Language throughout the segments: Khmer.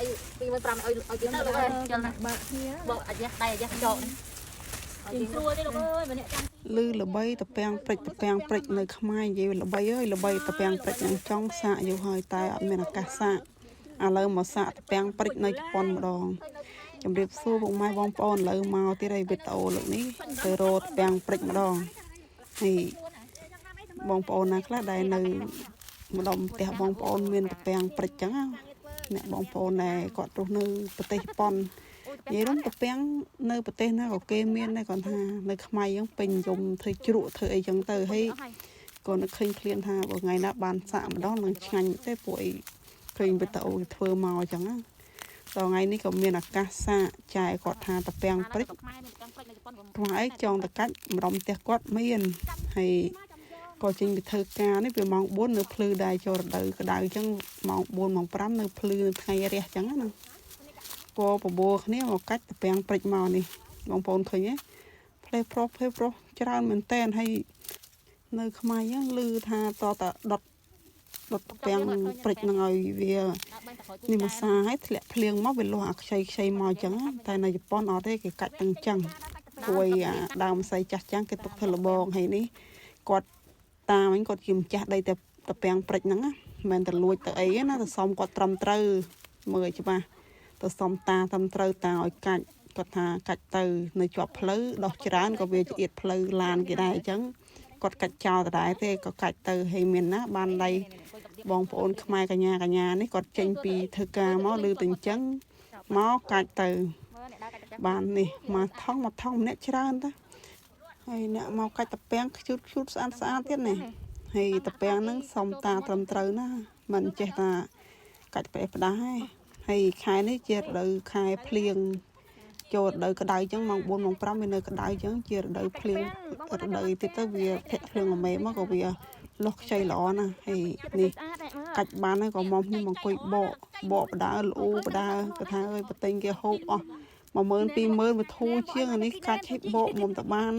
អី25000ឲ្យឲ្យគេទៅលោកអើយជិលណា បាក់គ្នា បកអាយ៉ាដៃអាយ៉ាចកឲ្យស្រួលទេលោកអើយម្នាក់ចាំ ឮល្បីតាពាំងព្រិចតាពាំងព្រិចនៅខ្មែរនិយាយល្បីអើយល្បីតាពាំងព្រិចនឹងចង់សាកយូរហើយតែអត់មានឱកាសសាកឥឡូវមកសាកតាពាំងព្រិចនៅជប៉ុនម្ដងជំរាបសួរពុកម៉ែបងប្អូនឥឡូវមកទៀតហើយវីដេអូលើកនេះទៅរកតាពាំងព្រិចម្ដងហើយបងប្អូនណាខ្លះដែលនៅម្ដុំផ្ទះបងប្អូនមានតាពាំងព្រិចចឹងណាអ្នកបងប្អូនដែលគាត់រស់នៅប្រទេសជប៉ុន និយាយរួមតាពាំងនៅប្រទេសណាក៏គេមានដែរគាត់ថានៅខ្មែរយើងពេញនិយមធ្វើជ្រក់ធ្វើអីចឹងទៅហើយក៏នឹកឃើញឃ្លានថាបើថ្ងៃណាបានសាកម្ដងនឹងឆ្ងាញ់ទេពួកអីឃើញវីដេអូគេធ្វើមកចឹងណាដល់ថ្ងៃនេះក៏មានឱកាសសាកចែកគាត់ថាតាពាំងព្រិច ខ្មែរមានតាំងព្រិចនៅជប៉ុនក៏ ខ្វះអីចង់តកាច់ម្ដុំផ្ទះគាត់មានហើយក៏ចេញទៅធ្វើការនេះវាម៉ោង4នៅភ្លឺដែរចូលរដូវក្តៅចឹងម៉ោង4ម៉ោង5នៅភ្លឺនៅថ្ងៃរះចឹងណា ក៏បបួលគ្នាមកកាច់តាពាំងព្រិចមកនេះបងប្អូនឃើញទេផ្លេប្រុសផ្លេប្រុសច្រើនមែនតែនហើយនៅខ្មែរយើងឮថាតតដុតដុតតាពាំងព្រិចនឹងឲ្យវា ដល់បាញ់តក្រោយ នេះមកសាឲ្យធ្លាក់ភ្លៀងមកវាលាស់អាខ្ចីខ្ចីមកអញ្ចឹងណាតែនៅជប៉ុនអត់ទេគេកាច់ទាំងអញ្ចឹងគួយអាដើមសៃចាស់ចាស់គេទុកធ្វើលបងហើយនេះគាត់តាមវិញគាត់ជាម្ចាស់ដីតែតាពាំងព្រិចហ្នឹងណាមិនមែនតែលួចទៅអីទេណាទៅសុំគាត់ត្រឹមត្រូវមើលឲ្យច្បាស់ ទៅសុំតាត្រឹមត្រូវតាឲ្យកាច់គាត់ថាកាច់ទៅនៅជាប់ផ្លូវដោះច្រើនក៏វាចៀតផ្លូវឡានគេដែរអញ្ចឹងគាត់កាច់ចោលដដែលទេក៏កាច់ទៅហើយមានណាបានដៃបងប្អូនខ្មែរកញ្ញាកញ្ញានេះគាត់ចេញពីធ្វើការមកឬទៅអញ្ចឹងមកកាច់ទៅ មើលអ្នកដើរកាច់តា បាននេះមកថងមកថងម្នាក់ច្រើនតាហើយអ្នកមកកាច់តាពាំងខ្ជូតខ្ជូតស្អាតស្អាតទៀតនេះហើយតាពាំងហ្នឹងសុំតាត្រឹមត្រូវណាមិនចេះតាកាច់ប្រេះផ្ដាស់ទេហើយខែនេះជារដូវខែភ្លៀងចូលរដូវក្តៅអញ្ចឹងម៉ោង4ម៉ោង5វានៅក្តៅអញ្ចឹងជារដូវភ្លៀងរដូវទៀតទៅវាធាក់ភ្លៀងល្មេមកក៏វាលុះខ្ចីល្អណាស់ហើយនេះ ស្អាតមើល កាច់បានហើយក៏មកខ្ញុំអង្គុយបកបកបដើលូបដើគាត់ថាអើយប្រទិញគេហូបអស់10000 20000វាធូរជាងអានេះកាច់ឲ្យបកមុំតបាន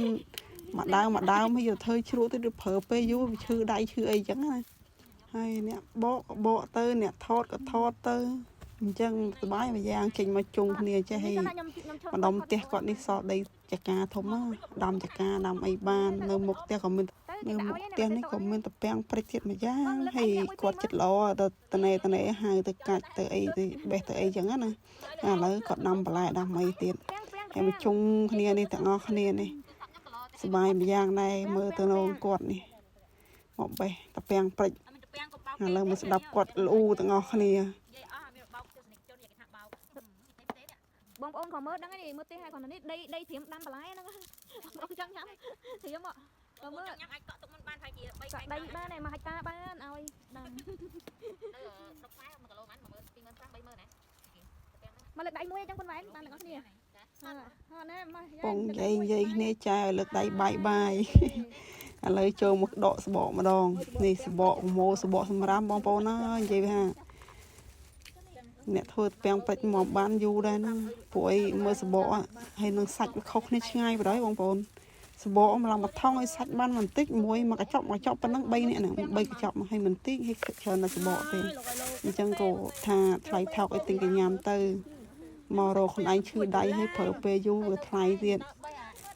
មួយដើមមួយដើមហើយយកធ្វើជ្រក់ទៅប្រើពេលយូរវាឈឺដៃឈឺអីចឹងណាហើយអ្នកបកក៏បកទៅអ្នកថតក៏ថតទៅអញ្ចឹងសប្បាយមួយយ៉ាងចេញមកជុំគ្នាចេះហើយ ខ្ញុំខ្ញុំឈប់ ម្ដុំផ្ទះគាត់នេះសល់ដីចកាធំណាដាំចកាដាំអីបាននៅមុខផ្ទះក៏មាន នៅមុខផ្ទះនេះក៏មានតាពាំងព្រិចទៀតម្យ៉ាងហើយគាត់ចិត្តល្អដល់តនេតនេហៅទៅកាច់ទៅអីទៅបេះទៅអីចឹងណាឥឡូវគាត់ដាំបន្លែដាំអីទៀតហើយមកជុំគ្នានេះទាំងអស់គ្នានេះសប្បាយម្យ៉ាងដែរមើលទៅនងគាត់នេះមកបេះតាពាំងព្រិច មានតាពាំងក៏បោក ឥឡូវមកស្ដាប់គាត់លូទាំងអស់គ្នា និយាយអស់មានបោកទស្សនិកជននិយាយគេថាបោកទេ បងប្អូនក៏មើលដឹងហើយនេះមើលទេហើយគាត់នេះដីដីត្រៀមដាំបន្លែហ្នឹងបងប្អូនចង់ញ៉ាំត្រៀមក៏មើល ញ៉ាំអាចកក់ទុកមុនបានប្រហែលជា3 ក៏ដីបានដែរ1ហិកតាបានឲ្យដាំ នៅស្រុកខ្មែរ1គីឡូប៉ុន្មាន1 25000 30000ណាតាពាំងហ្នឹង មកលើកដៃមួយអញ្ចឹងប៉ុនវ៉ែនបានទាំងអស់គ្នាហ៎ណាមក ពងនិយាយនិយាយគ្នាចែឲ្យលើកដៃបាយបាយ ឥឡូវចូលមកដកសបកម្ដងនេះសបកប្រមូលសបកសម្រាប់បងប្អូនអើយនិយាយថាអ្នកធ្វើពាំងព្រិចមកបានយូរដែរណាព្រោះអីមើលសបកហើយនឹងសាច់វាខុសគ្នាឆ្ងាយបណ្ដោយបងប្អូនសបកម្លងមួយថងឲ្យសាច់បានបន្តិចមួយមកកញ្ចប់មកកញ្ចប់ប៉ុណ្ណឹង3នាក់ហ្នឹង3កញ្ចប់មកឲ្យបន្តិចឲ្យច្រើនតែសបកទេអញ្ចឹងក៏ថាថ្លៃថោកឲ្យទិញកញ្ញាំទៅមករកខ្លួនឯងឈឺដៃឲ្យប្រើពេលយូរវាថ្លៃទៀត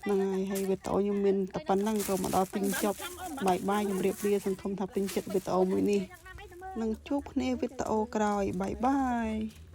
ហ្នឹងហើយហើយវីដេអូខ្ញុំមានតែប៉ុណ្្នឹងក៏មកដល់ទីចប់បាយបាយជម្រាបលាសង្ឃឹមថាពេញចិត្តវីដេអូមួយនេះនឹងជួបគ្នាវីដេអូក្រោយបាយបាយ។